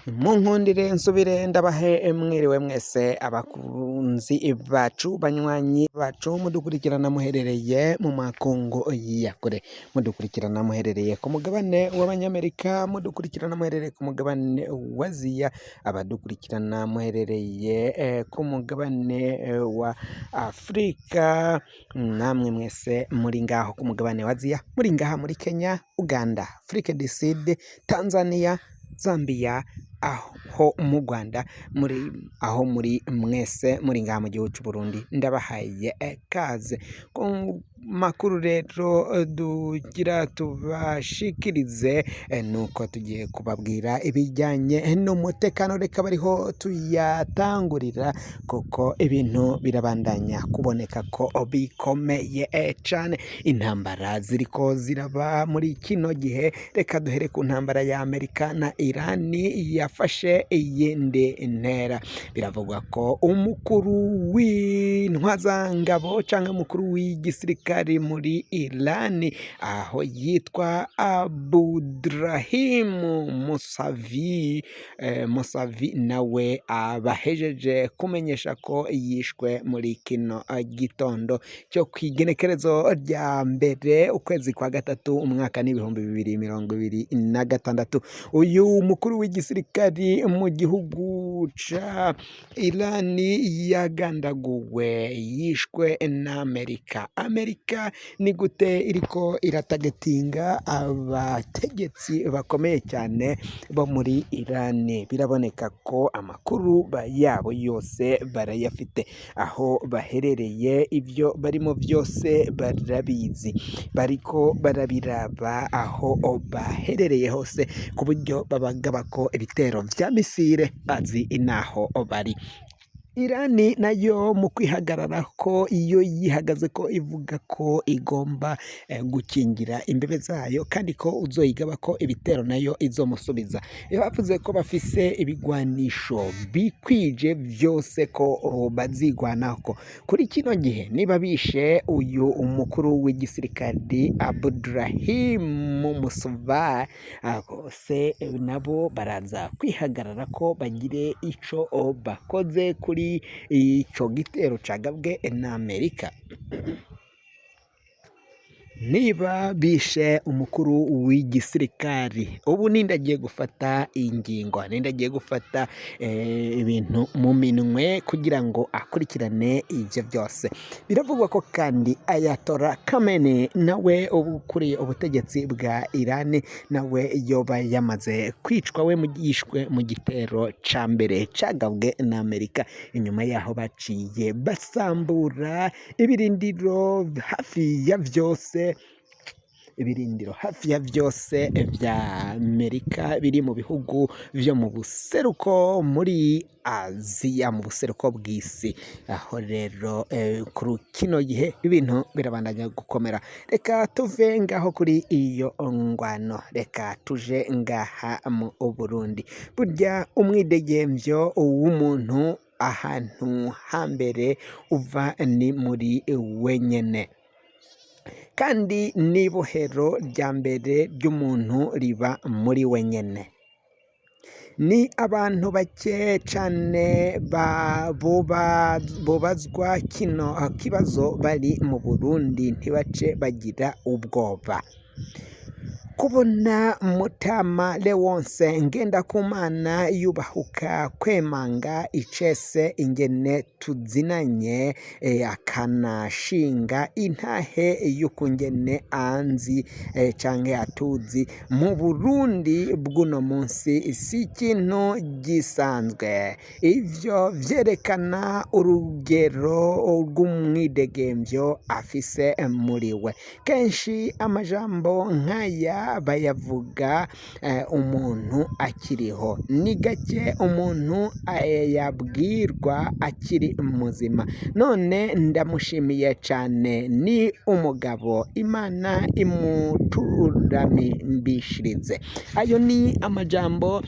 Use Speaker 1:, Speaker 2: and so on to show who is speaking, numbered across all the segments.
Speaker 1: Munkundire nsubire ndabahe mwiriwe mwese abakunzi bacu, banywanyi bacu mudukurikirana muherereye mu makungu ya kure, mudukurikirana muherereye ku mugabane w'Abanyamerika, mudukurikirana muherereye ku mugabane wa Aziya, abadukurikirana muherereye ku mugabane wa Afurika, namwe mwese muri ngaho ku mugabane wa Aziya, muri ngaha muri Kenya, Uganda, Afrique du Sud, Tanzania, Zambia, aho mu Rwanda, muri aho muri mwese muri ngaha mu gihugu c'u Burundi, ndabahaye kaze. Ku makuru rero dugira tubashikirize nuko tugiye kubabwira ibijyanye n'umutekano, reka bariho tuyatangurira kuko ibintu birabandanya kuboneka ko bikomeye cane. Intambara ziriko ziraba muri kino gihe, reka duhere ku ntambara ya Amerika na Irani yafashe iyindi ntera. Biravugwa ko umukuru w'intwazangabo canke umukuru w'igisirikare muri Irani, aho yitwa Abdurahim Musavi, Musavi nawe abahejeje kumenyesha ko yishwe muri kino gitondo cyo kw'igenekerezo rya mbere ukwezi kwa gatatu umwaka n'2026. Uyu mukuru w'igisirikari mu gihugu ca Irani yagandaguwe, yishwe n'Amerika. Amerika ni gute iriko iratagetinga abategetsi bakomeye cyane bo muri Irani? Biraboneka ko amakuru yabo yose barayafite, aho baherereye, ibyo barimo byose barabizi, bariko barabiraba aho baherereye hose, ku buryo babagabako ibitero vya misile bazi naho bari. Irani nayo mu kwihagarara ko iyo yihagaze ko ivuga ko igomba gukingira imbebe zayo, kandi ko uzoyigaba ko ibitero nayo izomusubiza. Bavuze ko bafise ibigwanisho bikwije vyose ko bazigwanako. Kuri kino gihe niba bishe uyu umukuru w'igisirikare Abdurahim Musuva, se nabo baraza kwihagarara ko bagire ico bakoze kuri ico gitero cagabwe n'Amerika. Niba bishe umukuru w'igisirikari, ubu ninde agiye gufata ingingo, ninde agiye gufata ibintu mu minwe kugira ngo akurikirane ivyo byose? Biravugwa ko kandi Ayatollah Khamenei nawe ukuriye ubutegetsi bwa Irani nawe yoba yamaze kwicwa, we yishwe mu gitero ca mbere cagabwe n'Amerika. Inyuma yaho baciye basambura ibirindiro hafi ya vyose, ibirindiro hafi ya vyose vya Amerika biri mu bihugu vyo mu buseruko muri Aziya, mu buseruko bw'isi. Aho rero kuri kino gihe ibintu birabandanya gukomera. Reka tuve ngaho kuri iyo ngwano, reka tuje ngaha mu Burundi. Burya umwidegemvyo w'umuntu ahantu hambere uva ni muri wenyene, kandi n'ibohero rya mbere ry'umuntu riba muri wenyene. Ni abantu bake cane bobazwa kino kibazo bari mu Burundi ntibace bagira ubwoba. Kubona Mutama Leonce Ngendakumana yubahuka kwemanga icese ingene tuzinanye, akanashinga intahe y'ukungene anzi canke atuzi mu Burundi bw'uno munsi si ikintu gisanzwe. Ivyo vyerekana urugero rw'umwidegemvyo afise muri we. Kenshi amajambo nk'aya bayavuga umuntu akiriho, ni gake umuntu yabwirwa akiri muzima. None ndamushimiye cane, ni umugabo Imana imuturamimbishirize. Ayo ni amajambo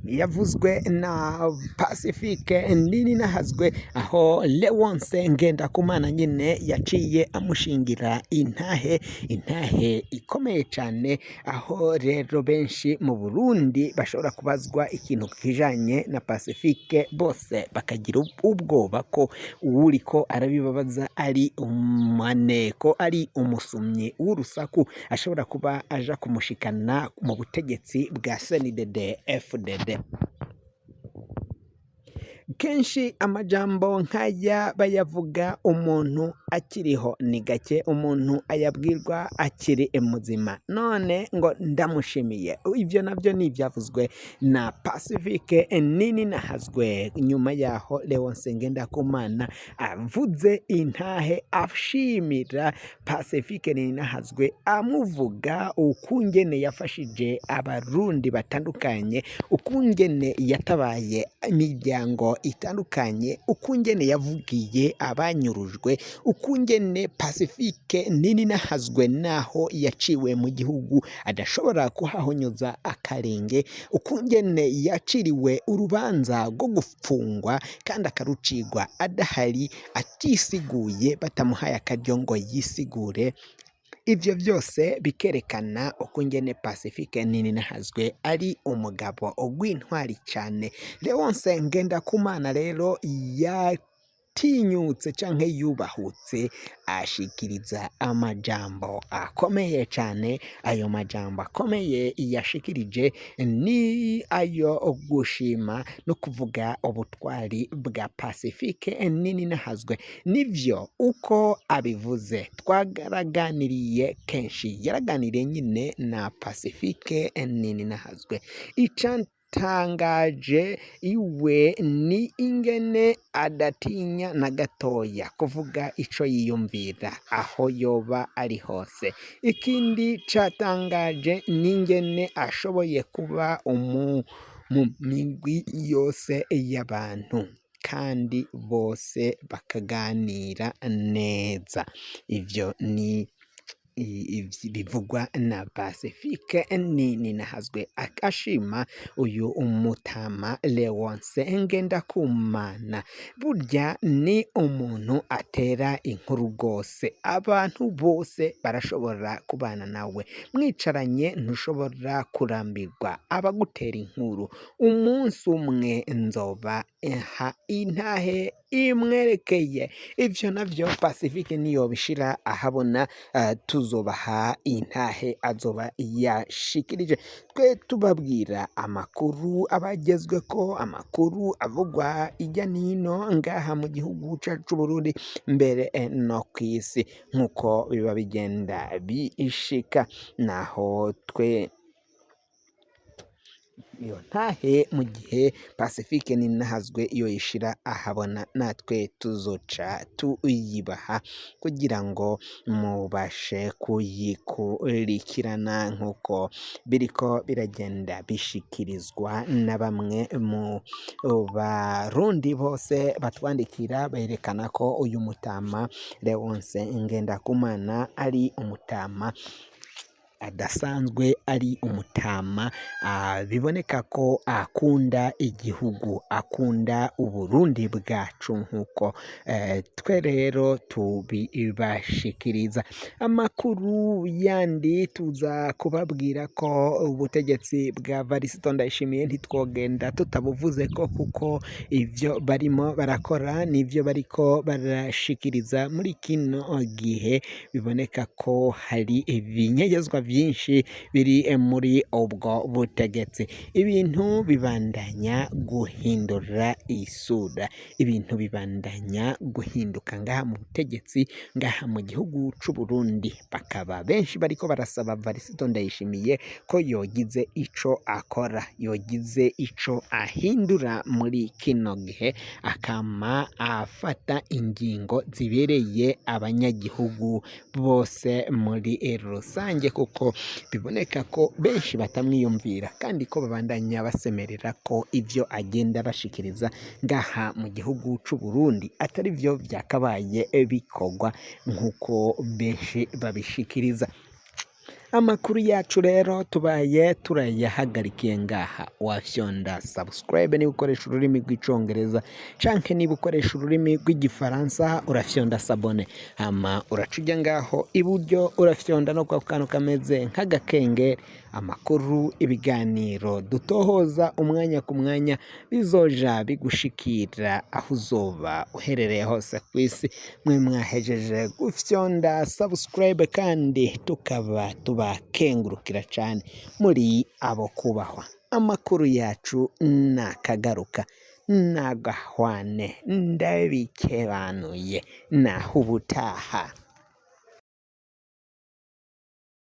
Speaker 1: Yavuzwe na Pacifique Nininahazwe, aho Leonce Ngendakumana nyine yaciye amushingira intahe, intahe ikomeye cyane, aho rero benshi mu Burundi bashobora kubazwa ikintu kijanye na Pacifique bose bakagira ubwoba ko uwuriko arabibabaza ari umaneko, ari umusumyi w'urusaku ashobora kuba aja kumushikana mu butegetsi bwa CNDD FDD. Kenshi amajambo nk'aya bayavuga umuntu akiriho, ni gake umuntu ayabwirwa akiri muzima. None ngo ndamushimiye, ibyo nabyo ni ibyavuzwe na Pacifique Nininahazwe nyuma yaho Leonce Ngendakumana avuze intahe ashimira Pacifique Nininahazwe, amuvuga ukungene yafashije abarundi batandukanye, ukungene yatabaye imiryango itandukanye, ukungene yavugiye abanyurujwe, ukungene Pacifique Nininahazwe naho yaciwe mu gihugu adashobora kuhahonyoza akarenge, ukungene yaciriwe urubanza rwo gufungwa kandi akarucigwa adahari, atisiguye, batamuhaye akaryo ngo yisigure. Ivyo byose bikerekana ukungene Pacifique Nininahazwe ari umugabo w'intwari cyane. Leonce Ngendakumana rero yatinyutse canke yubahutse ashikiriza amajambo akomeye cyane. Ayo majambo akomeye yashikirije ni ayo gushima no kuvuga ubutwari bwa Pacifique Nininahazwe. Nivyo uko abivuze twaraganiriye kenshi, yaraganiriye nyine na Pacifique Nininahazwe. Icantangaje iwe ni ingene adatinya na gatoya kuvuga ico yiyumvira aho yoba ari hose. Ikindi catangaje ni ingene ashoboye kuba mu migwi yose y'abantu kandi bose bakaganira neza. Ivyo ni bivugwa na Pacifique Nininahazwe ashima uyu umutama Leonce Ngendakumana. Burya ni umuntu atera inkuru rwose, abantu bose barashobora kubana nawe, mwicaranye ntushobora kurambirwa, abagutera inkuru. Umunsi umwe nzoba aha intahe imwerekeye. Ivyo navyo Pacifique niyo bishira ahabona, tuzobaha intahe azoba yashikirije. Twe tubabwira amakuru abagezweko, amakuru avugwa ijya nino ngaha mu gihugu cacu c'Uburundi, mbere no kw'isi, nkuko biba bigenda bishika. Naho twe iyo ntahe mu gihe Pacifique Nininahazwe iyo yishira ahabona, natwe tuzoca tuyibaha kugira ngo mubashe kuyikurikirana nkuko biriko biragenda bishikirizwa na bamwe mu barundi bose batwandikira berekana ko uyu mutama Leonce Ngendakumana ari umutama adasanzwe, ari umutama biboneka ko akunda igihugu, akunda Uburundi bwacu nkuko twe rero tubibashikiriza. Amakuru yandi tuza kubabwira ko ubutegetsi bwa Varisito Ndayishimiye ntitwogenda tutabuvuze ko, kuko ivyo barimo barakora nivyo bariko barashikiriza muri kino gihe, biboneka ko hari ibinyegezwa byinshi biri muri ubwo butegetsi. Ibintu bibandanya guhindura isura, ibintu bibandanya guhinduka ngaha mu butegetsi, ngaha mu gihugu c'u Burundi. Bakaba benshi bariko barasaba Varisito Ndayishimiye ko yogize ico akora, yogize ico ahindura muri kino gihe, akama afata ingingo zibereye abanyagihugu bose muri rusange, kuko biboneka ko benshi batamwiyumvira kandi ko babandanya basemerera ko ivyo agenda bashikiriza ngaha mu gihugu c'u Burundi atari vyo vyakabaye bikorwa nkuko benshi babishikiriza. Amakuru yacu rero tubaye turayahagarikiye ngaha. Wafyonda subscribe niba ukoresha ururimi rw'Icongereza, canke niba ukoresha ururimi rw'Igifaransa urafyonda s'abonner, hama uraca ujya ngaho iburyo, urafyonda no kwa kantu kameze nk'agakengeri. Amakuru, ibiganiro dutohoza umwanya ku mwanya bizoja bigushikira aho uzoba uherereye hose ku isi. Mwe mwahejeje gufyonda subscribe kandi tukaba tubakengurukira cane, muri abo kubahwa. Amakuru yacu nakagaruka, nagahwane, ndabikebanuye, naho ubutaha.